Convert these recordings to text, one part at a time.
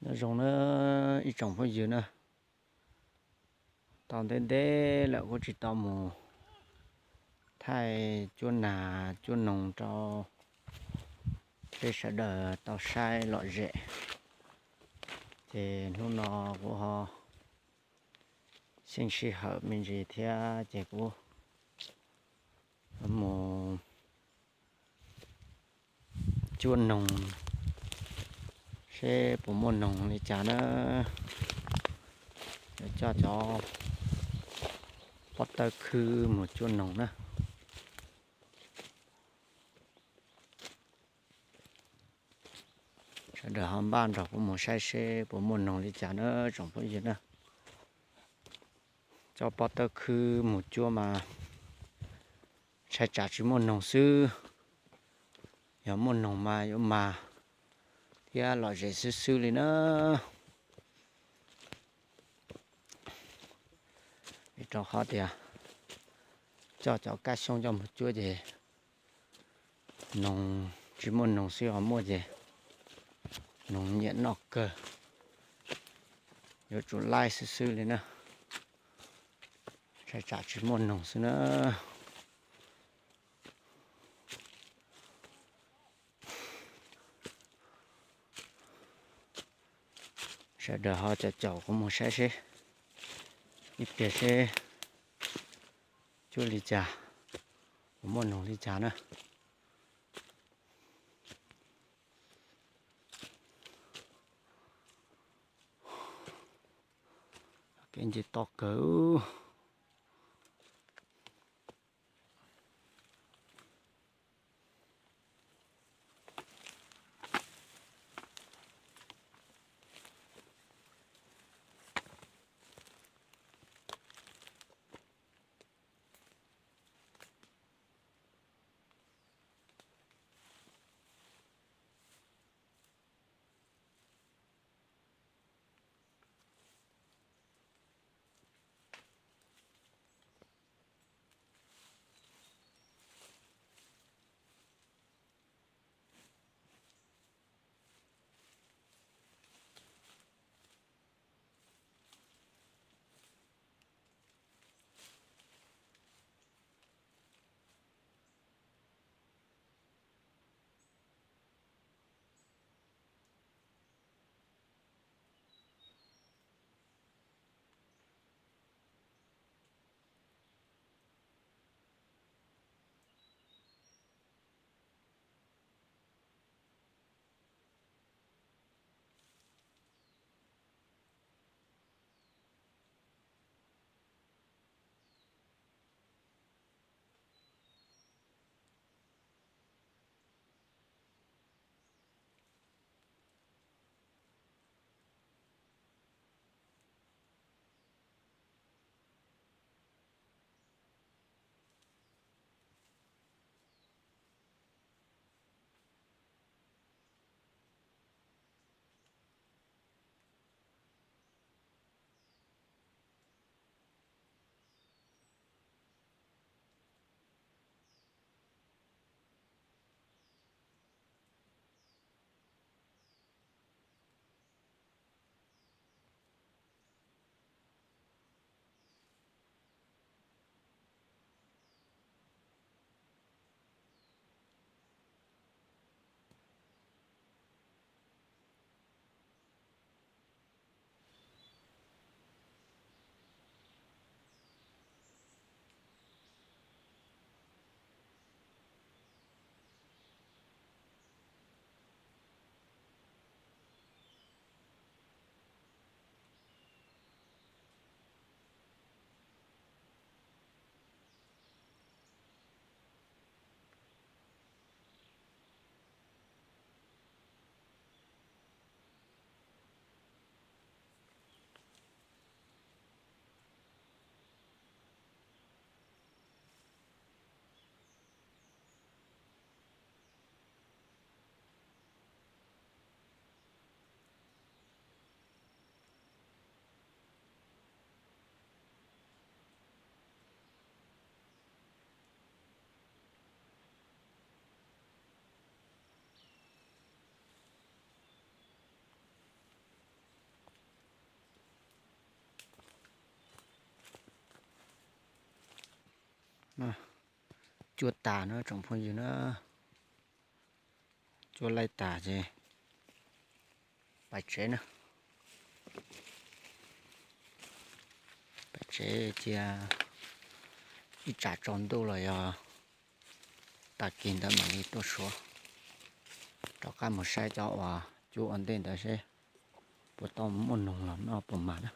Nyob zoo na ib tsoom phooj ywg na, tau ntev ntev lawm kuv tsis tau mus thaij cuab nas cuab noog rau peb sawv daws tau saib lom zem. Ces hnub no kuv ho xyeej sij hawm me ntsis thiab ces kuv mus cuab noog seb puas muaj noog li cas na. Yuav coj cov pob tawb khwb mus cuab noog na. Sawv daws ho npaj nrog kuv mus saib seb puas muaj noog li cas na tsoom phooj ywg na. Coj pob tawb khwb mus cuab mas ntshai tsam tsis muaj noog xwb. Yog muaj noog mas yuav mas thiab lom zem xwb xwb li na. Vim rau qhov tias coj cov kab xyoob coj mus cuab ces noog tsis muaj noog xwb, ho muaj ces noog nyiam noj kawg. Yuav tsum laij xwb xwb li na. Ntshai tsam tsis muaj noog xwb na. Sawv daws ho caum caum kuv mus saib seb ib pliag seb cuab li cas, puas muaj noog li cas na. Kev nce toj kawg. Cuab tas na tsoom phooj ywg na, cuab laij tas ces pais tsev na. Pais tsev cia ib tsam tsaus ntuj los yog tag kis ntawd mam li tuaj suav. Rov qab mus saib cov uas cuab ua ntej ntawd seb puas tau muaj noog los noj puas mas na.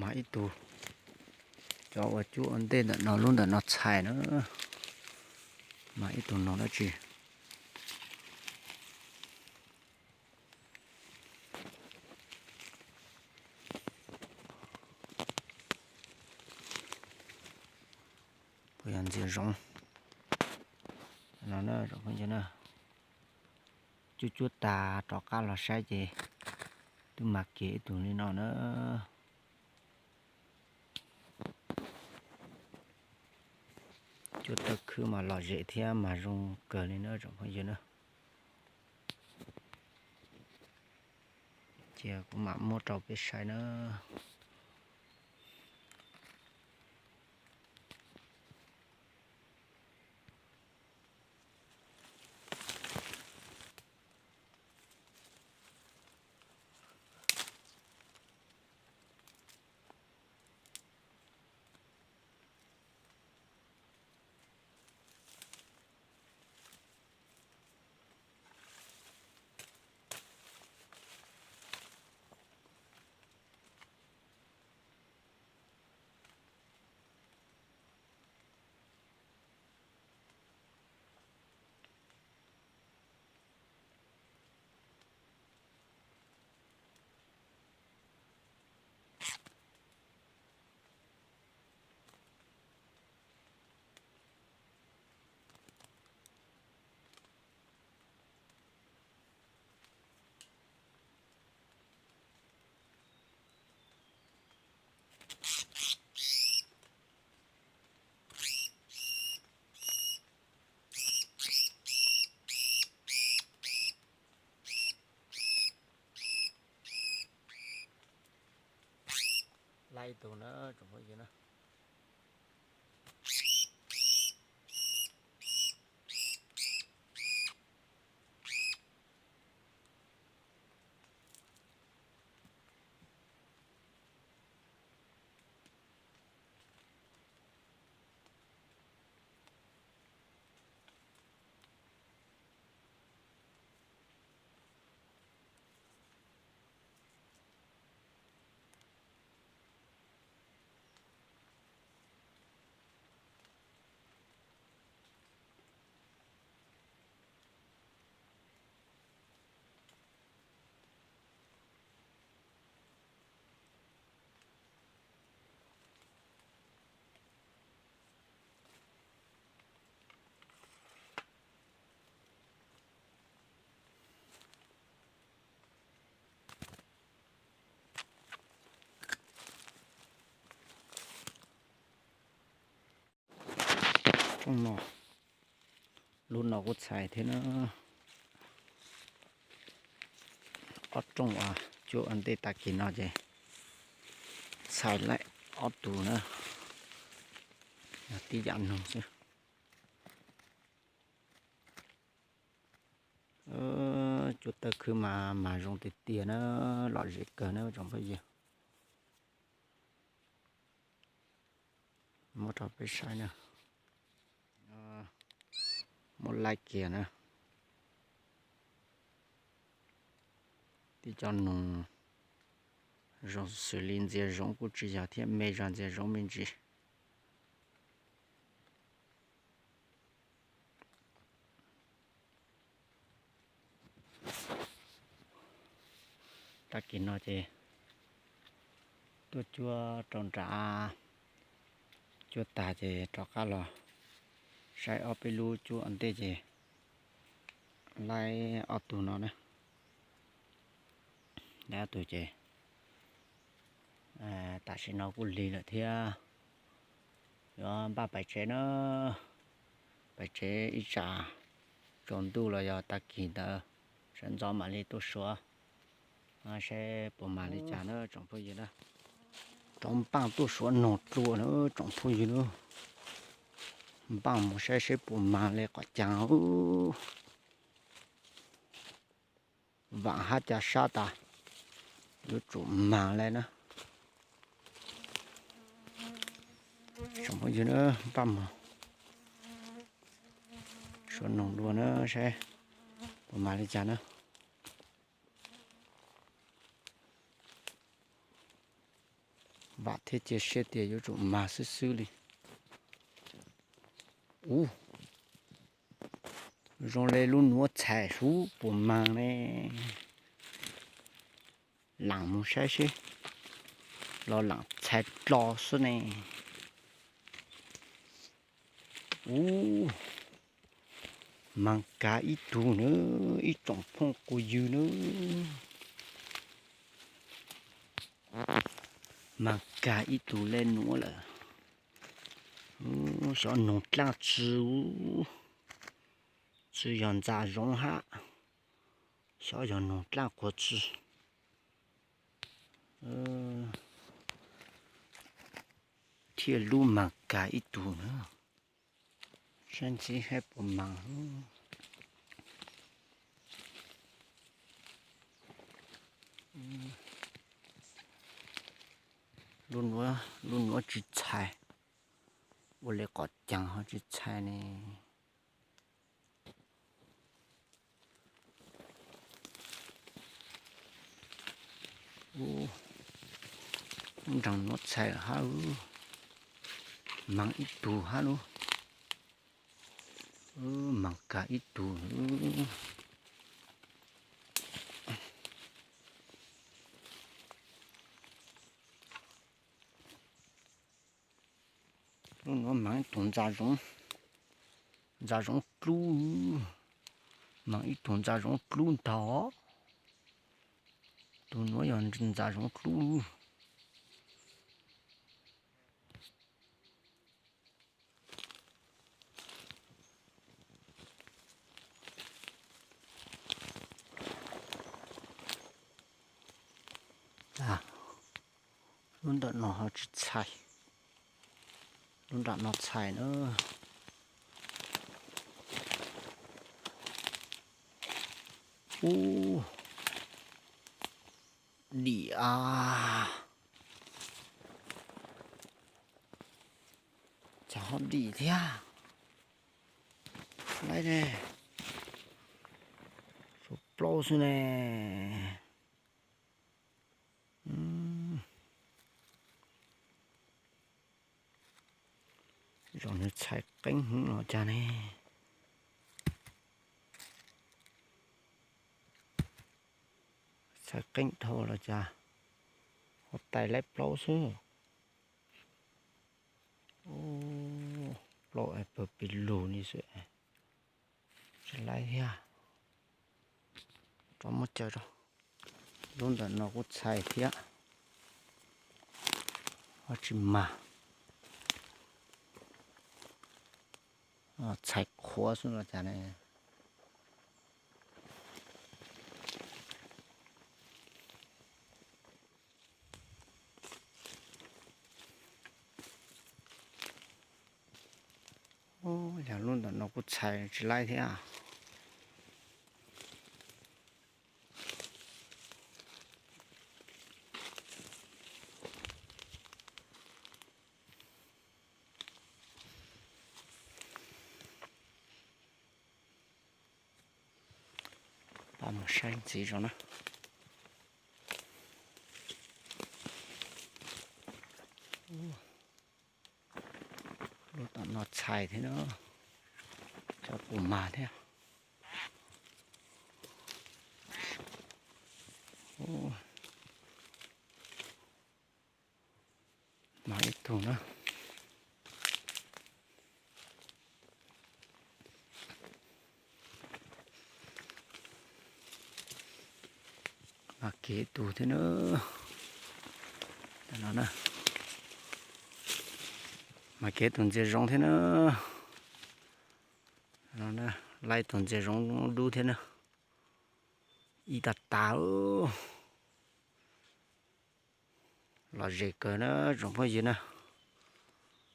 Mas ib tug, cov uas cuab ua ntej ntawm no lub ntawm no txhais na, mas ib tug no dab tsi. Puas yog ntxias zoov no na, cuab cuab tas rov qab los saib ces twb mas kiag ib tug li no na. Cuab tawg khwb mas lom zem thiab mas zoo kawg li na tsoom phooj ywg na. Cia kuv mam muab rau peb saib na. Laij tus na tsoom phooj ywg na. Rooj no, lub no kuj txhais thiab na. Ob rooj uas cuab ua ntej tag kis no ces txhais laij ob tug na, yog tib yam noog xwb. Cuab tawg khwb mas mas zoo tiag tiag na, lom zem kawg na tsoom phooj ywg. Muab rau peb saib na. Muab laij kiag na. Tib co noog Zoo xws li ntxias zoov kuj tsis yog thiab, me zog ntxias zoov me ntsis. Tag kis no ces tuaj cuab rau nram, cuab tag ces rov qab los saib ob peb lub cuab ua ntej ces laib ob tug no na. Laib ob tug ces tam sim no kuj lig lawm thiab, yuav npaj pais tsev na. Pais tsev ib tsam tsaus ntuj los yog tag kis ntawd sawv ntxov mam li tuaj suav, saib puas mag li cas na tsoom phooj ywg na. Rov npaj tuaj suav noog dlua na tsoom phooj ywg na. Npaj mus saib seb puas mag li qhov cas. Vam hab ca sab tas yuav tsum mag li na. Tsoom phooj ywg na, npaj mus suav noog dua na saib puas mag li cas na. Vam thiab cia siab tias yuav tsum mag xwb xwb li. Ub, zoo li lub nuav txhais sub puas mag ne. Laam mus saib seb, los laam txhais dlo xwb ne. Ub, mag kag ib tug na, ib tsoom phooj ywg na. Mag kag ib tug le nuav lawm. Xyov noog dlaab tsi, tsi yog ntxa zoov hab, xyov yog noog dlaab qhuav tsi. Thiaj lub mag kag ib tug na. Saib ntxiv saib puas mag. Lub nuav tsi txhais, ua li qhov caag ho tsi txhais ne. Lub nraag nuav txhais hab, mag ib tug hab lub, mag kag ib tug. Lub nuav mag ib tug ntxa zoov, ntxa zoov dlub, mag ib tug ntxa zoov dlub ntag. Tug nuav yog ntxa zoov dlub. Lub ntawm no ho tsi txhais, lub nram no txhais na. Ub, dim a, cas ho dim thiab. Laib ne, suav plaub xwb ne. Zoo nws txhais qeeb hwv los cas ne. Txhais qeeb dhau los cas, ho tais laib plaub xwb. Plaub pawg pes lug li xwb, tsis laib thiab. Rov muab caw rau. Lub ntawm no kuj txhais thiab, ho tsis mag, txhais qhuav xwb los cas ne. Yog lub ntawm no kuj txhais tsis laib thiab. Pab mus saib ntxiv zoo na. txhais thiab na, cov pum mag thiab. Mag ib tug na. Mag kiag ib tug thiab na. Mag kiag tus ntxias zoov thiab na. Laib tus ntxias zoov dub thiab na. Ib tag tas. Lom zem kawg na tsoom phooj ywg na.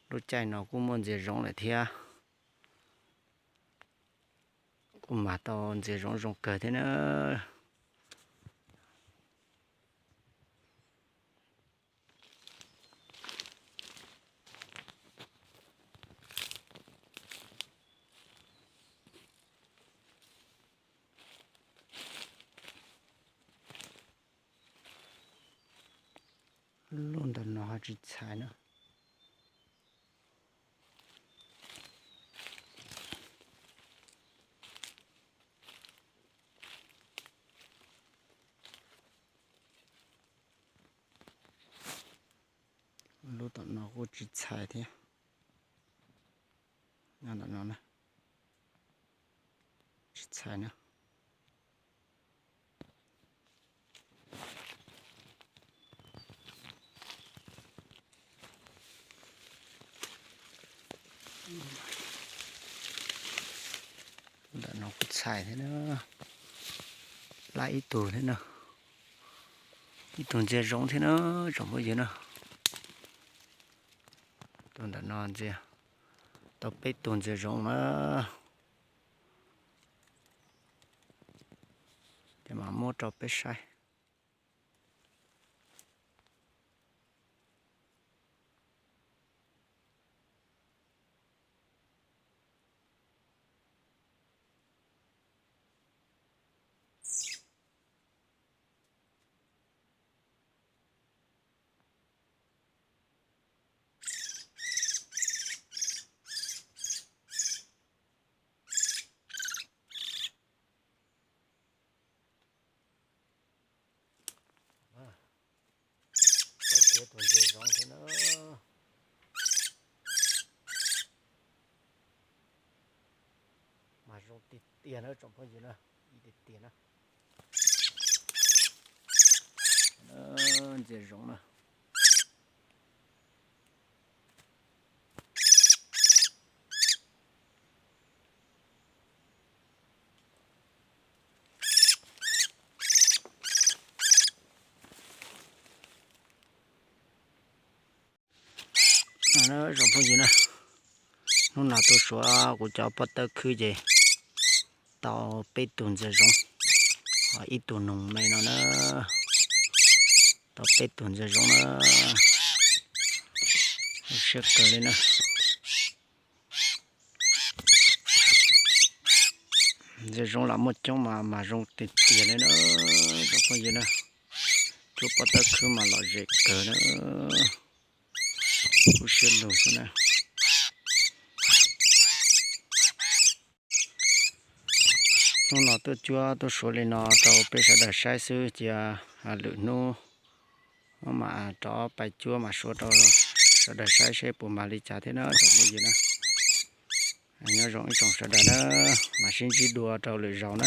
Lub caij no kuj muaj ntxias zoov lawm thiab. Kuj mag tau ntxias zoov zoo kawg thiab na. Lub ntawm no ho tsis txhais na. Lub tom no kuj tsis txhais thiab. Nyob ntawm no na, tsis txhais na. Ntawm no kuj txhais thiab na. Laib ib tug thiab na. Ib tug ntxias zoov thiab na tsoom phooj ywg na. Tus ntawm no ntxias tau peb tug ntxias zoov na. Ces mam muab rau peb saib. Tus ntxias zoov thiab na. Mas zoo tiag tiag na tsoom phooj ywg na, ib tiag tiag na. Ntxias zoov na. Tsoom phooj ywg na, hnub no tuaj suav kuv cov pob tawb khwb ces tau peb tug ntxias zoov, ho ib tug noog me no na, tau peb tug ntxias zoov na, zoo siab kawg li na. Ntxias zoov los muaj coob mas mas zoo tiag tiag li na, tsoom phooj ywg na. Cuab pob tawb khwb mas lom zem kawg na, kub siab lug xwb na. Hnub no tuaj cuab tuaj suav li no rau peb sawv daws saib xwb, cia lwm hnub mam rov pais cuab mam suav rau sawv daws saib seb puas mag li cas thiab na tsoom phooj ywg na. Nyob zoo ib tsoom sawv daws na, mam sib ntsib dua rau lwm zaus na.